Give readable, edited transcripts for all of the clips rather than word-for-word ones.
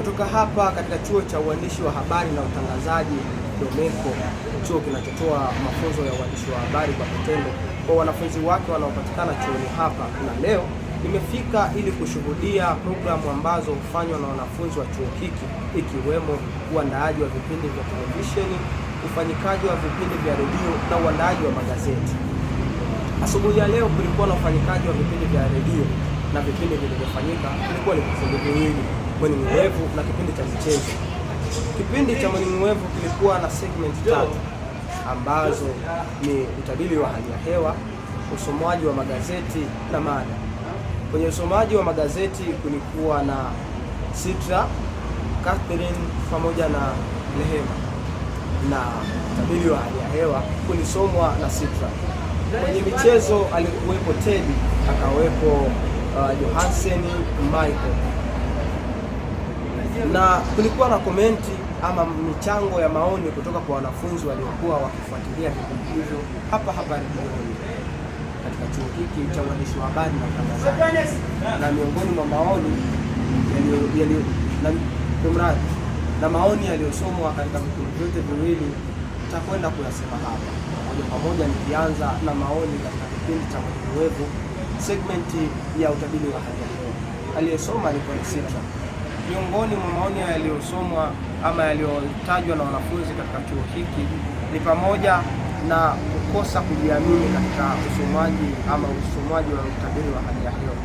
Kutoka hapa katika chuo cha uandishi wa habari na utangazaji Domeko, chuo kinachotoa mafunzo ya uandishi wa habari kwa vitendo kwa wanafunzi wake wanaopatikana chuoni hapa, na leo nimefika ili kushuhudia programu ambazo hufanywa na wanafunzi wa chuo hiki, ikiwemo uandaaji wa vipindi vya televisheni, ufanyikaji wa vipindi vya redio na uandaaji wa magazeti. Asubuhi ya leo kulikuwa na ufanyikaji wa vipindi vya redio na vipindi vilivyofanyika vilikuwa ni vipindi viwili, Morning Wave na kipindi cha michezo. Kipindi cha Morning Wave kilikuwa na segment tatu ambazo ni utabiri wa hali ya hewa, usomaji wa magazeti na mada. Kwenye usomaji wa magazeti kulikuwa na Sitra, Catherine pamoja na Rehema, na utabiri wa hali ya hewa kulisomwa na Sitra. Kwenye michezo alikuwepo Teddy, akawepo Johansen Michael, na kulikuwa na komenti ama michango ya maoni kutoka kwa wanafunzi waliokuwa wakifuatilia vipindi hivyo hapa hapa redioni katika chuo hiki cha uandishi wa habari na utangazaji. Na miongoni mwa maoni yaliyo na kumradhi, na maoni yaliyosomwa katika vipindi vyote viwili takwenda kuyasema hapa moja kwa moja, nikianza na maoni katika kipindi cha Mwalimu Wevu, segmenti ya utabiri wa hali ya hewa. Aliyesoma alikuwa ni Sitra. Miongoni mwa maoni yaliyosomwa ama yaliyotajwa na wanafunzi katika chuo hiki ni pamoja na kukosa kujiamini katika usomaji ama usomaji wa utabiri wa hali ya hewa,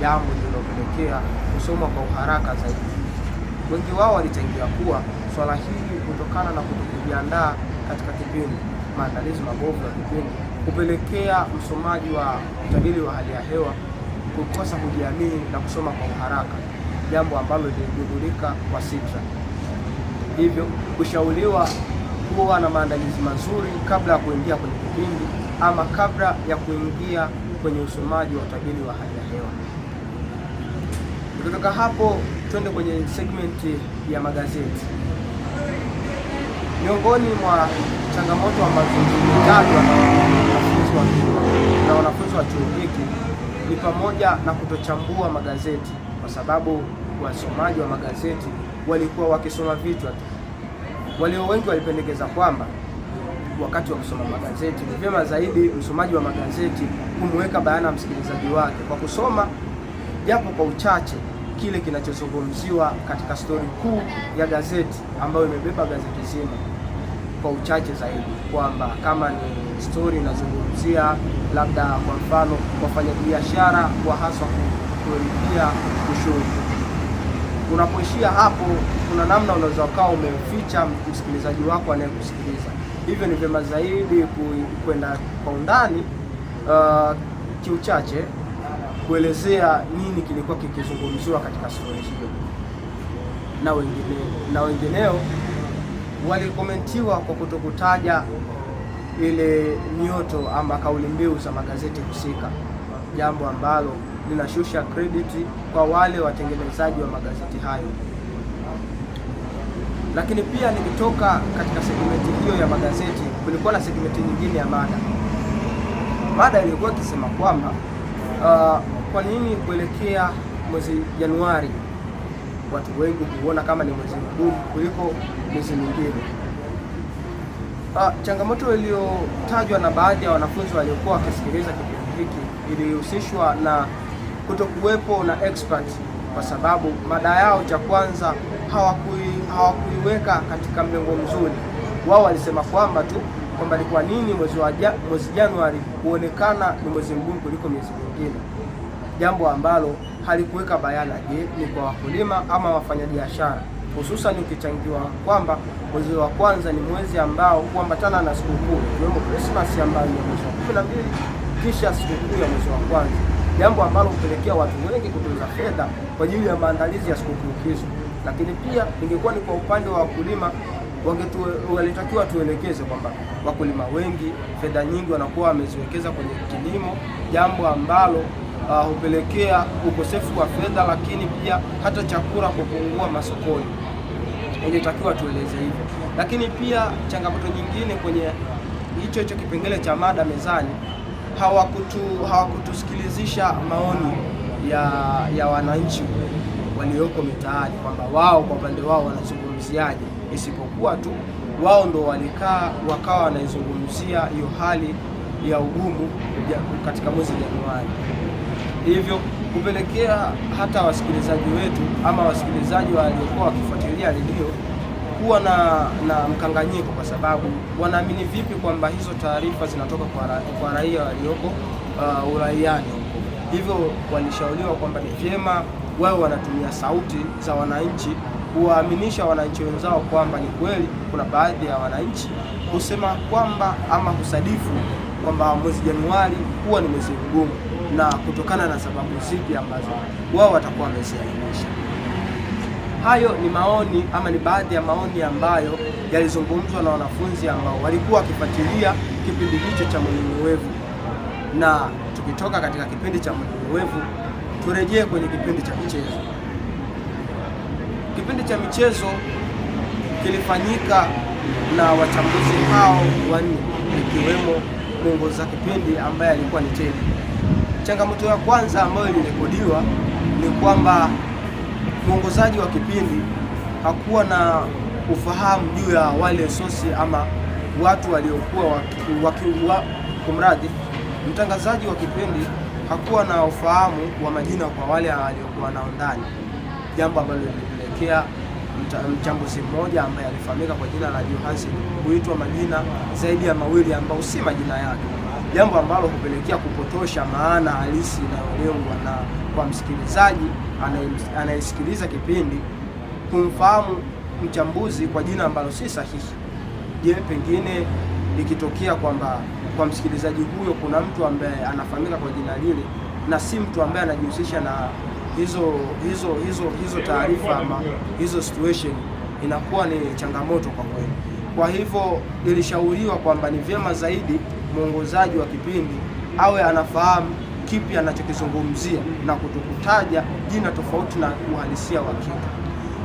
jambo lililopelekea kusoma kwa uharaka zaidi. Wengi wao walichangia kuwa swala hili kutokana na kutokujiandaa katika kipindi, maandalizi mabovu ya kipindi hupelekea msomaji wa utabiri wa hali ya hewa kukosa kujiamini na kusoma kwa uharaka, jambo ambalo liligundulika kwa Sitra. Hivyo kushauriwa kuwa na maandalizi mazuri kabla ya kuingia kwenye kipindi ama kabla ya kuingia kwenye usomaji wa utabiri wa hali ya hewa. Kutoka hapo twende kwenye segmenti ya magazeti. Miongoni mwa changamoto ambazo zilitajwa na wanafunzi wa chuo hiki ni pamoja na kutochambua magazeti, kwa sababu wasomaji wa magazeti walikuwa wakisoma vichwa tu. Walio wengi walipendekeza kwamba wakati wa kusoma magazeti ni vyema zaidi msomaji wa magazeti kumweka bayana msikilizaji wake kwa kusoma japo kwa uchache kile kinachozungumziwa katika stori kuu ya gazeti ambayo imebeba gazeti zima kwa uchache zaidi, kwamba kama ni stori inazungumzia labda kwa mfano wafanyabiashara wa haswa kulipia ushuru, unapoishia hapo, kuna namna unaweza ukawa umemficha msikilizaji wako anayekusikiliza. Hivyo ni vyema zaidi kwenda kwa undani kiuchache kuelezea nini kilikuwa kikizungumziwa katika stori hiyo. Na wengineo walikomentiwa kwa kutokutaja ile mioto ama kauli mbiu za magazeti husika, jambo ambalo linashusha credit kwa wale watengenezaji wa magazeti hayo. Lakini pia nikitoka katika segmenti hiyo ya magazeti, kulikuwa na segmenti nyingine ya mada. Mada ilikuwa ikisema kwamba kwa nini kuelekea mwezi Januari watu wengi huona kama ni mwezi mgumu kuliko miezi mingine. Changamoto iliyotajwa na baadhi ya wanafunzi waliokuwa wakisikiliza kipindi hiki ilihusishwa na kutokuwepo na expert, kwa sababu mada yao cha kwanza hawakuiweka katika mlengo mzuri. Wao walisema kwamba tu kwamba ni kwa nini mwezi Januari huonekana ni mwezi mgumu kuliko miezi mingine, jambo ambalo halikuweka bayana, je, ni kwa wakulima ama wafanyabiashara, hususan ukichangiwa kwamba mwezi wa kwanza ni mwezi ambao huambatana na sikukuu ikiwemo Christmas ambayo ni mwezi wa 12 kisha sikukuu ya mwezi wa kwanza, jambo ambalo hupelekea watu wengi kutunza fedha kwa ajili ya maandalizi ya sikukuu hizo. Lakini pia ingekuwa ni kwa upande wa wakulima, walitakiwa tuelekeze kwamba wakulima wengi fedha nyingi wanakuwa wameziwekeza kwenye kilimo, jambo ambalo hupelekea ukosefu wa fedha, lakini pia hata chakula kupungua masokoni. Ilitakiwa tueleze hivyo. Lakini pia changamoto nyingine kwenye hicho hicho kipengele cha mada mezani, hawakutusikilizisha maoni ya wananchi walioko mitaani kwamba wao kwa upande wao wanazungumziaje, isipokuwa tu wao ndo walikaa wakawa wanaizungumzia hiyo hali ya ugumu katika mwezi Januari, hivyo kupelekea hata wasikilizaji wetu ama wasikilizaji waliokuwa wakifuatilia redio kuwa na mkanganyiko, kwa sababu wanaamini vipi kwamba hizo taarifa zinatoka kwa raia walioko uraiani huko. Hivyo walishauriwa kwamba ni vyema wao wanatumia sauti za wananchi kuwaaminisha wananchi wenzao kwamba ni kweli kuna baadhi ya wananchi husema kwamba ama husadifu kwamba mwezi Januari huwa ni mwezi mgumu, na kutokana na sababu zipi ambazo wao watakuwa wameziainisha. Hayo ni maoni ama ni baadhi ya maoni ambayo yalizungumzwa na wanafunzi ambao walikuwa wakifuatilia kipindi hicho cha Mwalimu Wevu. Na tukitoka katika kipindi cha Mwalimu Wevu, turejee kwenye kipindi cha michezo. Kipindi cha michezo kilifanyika na wachambuzi hao wanne, ikiwemo mwongoza kipindi ambaye alikuwa ni Teddy. Changamoto ya kwanza ambayo ilirekodiwa ni kwamba mwongozaji wa kipindi hakuwa na ufahamu juu ya wale sosi ama watu waliokuwa kumradhi, mtangazaji wa kipindi hakuwa na ufahamu wa majina kwa wale waliokuwa nao ndani, jambo ambalo lilipelekea mchambuzi mmoja ambaye alifahamika kwa jina la Johansen kuitwa majina zaidi ya mawili ambayo si majina yake, jambo ambalo hupelekea kupotosha maana halisi inayolengwa na kwa msikilizaji anayesikiliza kipindi kumfahamu mchambuzi kwa jina ambalo si sahihi. Je, pengine ikitokea kwamba kwa msikilizaji huyo kuna mtu ambaye anafahamika kwa jina lile na si mtu ambaye anajihusisha na hizo taarifa ama hizo situation, inakuwa ni changamoto kwa kweli. Kwa hivyo ilishauriwa kwamba ni vyema zaidi mwongozaji wa kipindi awe anafahamu kipi anachokizungumzia na kutokutaja jina tofauti na uhalisia wa kitu.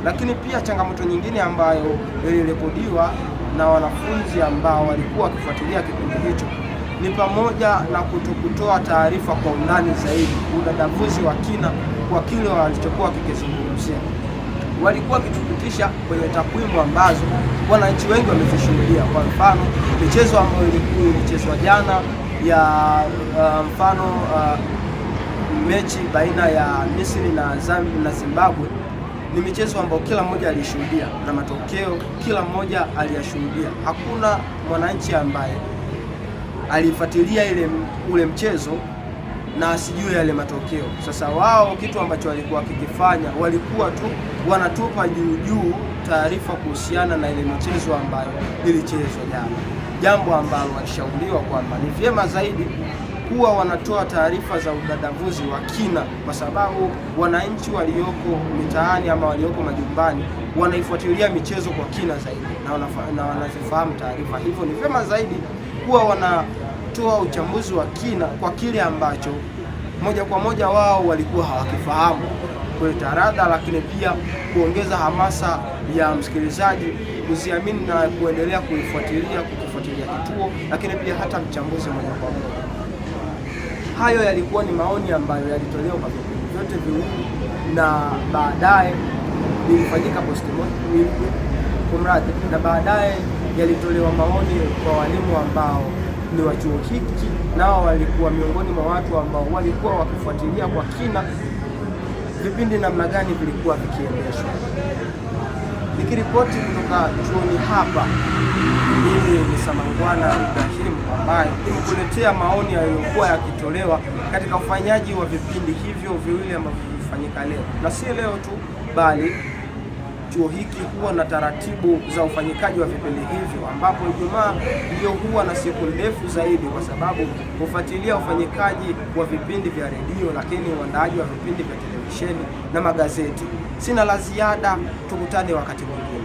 Lakini pia changamoto nyingine ambayo ilirekodiwa na wanafunzi ambao walikuwa wakifuatilia kipindi hicho ni pamoja na kutokutoa taarifa kwa undani zaidi, udadavuzi wa kina kwa kile walichokuwa kikizungumzia. Walikuwa wakitupitisha kwenye takwimu ambazo wananchi wengi wamezishuhudia. Kwa mfano michezo ambayo ilichezwa jana ya mfano mechi baina ya Misri na Zambia na Zimbabwe ni michezo ambayo kila mmoja alishuhudia na matokeo kila mmoja aliyashuhudia. Hakuna mwananchi ambaye alifuatilia ule mchezo na asijue yale matokeo. Sasa wao kitu ambacho walikuwa wakikifanya, walikuwa tu wanatupa juu juu taarifa kuhusiana na ile michezo ambayo ilichezwa jana, jambo ambalo walishauriwa kwamba ni vyema zaidi kuwa wanatoa taarifa za udadavuzi wa kina, kwa sababu wananchi walioko mitaani ama walioko majumbani wanaifuatilia michezo kwa kina zaidi na wanazifahamu taarifa. Hivyo ni vyema zaidi kuwa wanatoa uchambuzi wa kina kwa kile ambacho moja kwa moja wao walikuwa hawakifahamu, kuleta radha, lakini pia kuongeza hamasa ya msikilizaji kuziamini na kuendelea kuifuatilia kukifuatilia kituo, lakini pia hata mchambuzi moja kwa moja. Hayo yalikuwa ni maoni ambayo yalitolewa kwa vipindi vyote viwili na baadaye lilifanyika postmortem, kumradhi, na baadaye yalitolewa maoni kwa walimu ambao ni wa chuo hiki, nao walikuwa miongoni mwa watu ambao walikuwa wakifuatilia kwa kina vipindi namna gani vilikuwa vikiendeshwa. Nikiripoti kutoka chuoni hapa, mimi ni Samangwana Ibrahim ambaye nimekuletea maoni yaliyokuwa yakitolewa katika ufanyaji wa vipindi hivyo viwili ambavyo vilifanyika leo, na si leo tu, bali chuo hiki huwa na taratibu za ufanyikaji wa vipindi hivyo, ambapo Ijumaa ndio huwa na siku ndefu zaidi, kwa sababu hufuatilia ufanyikaji wa vipindi vya redio, lakini uandaaji wa vipindi vya televisheni na magazeti. Sina la ziada, tukutane wakati mwingine.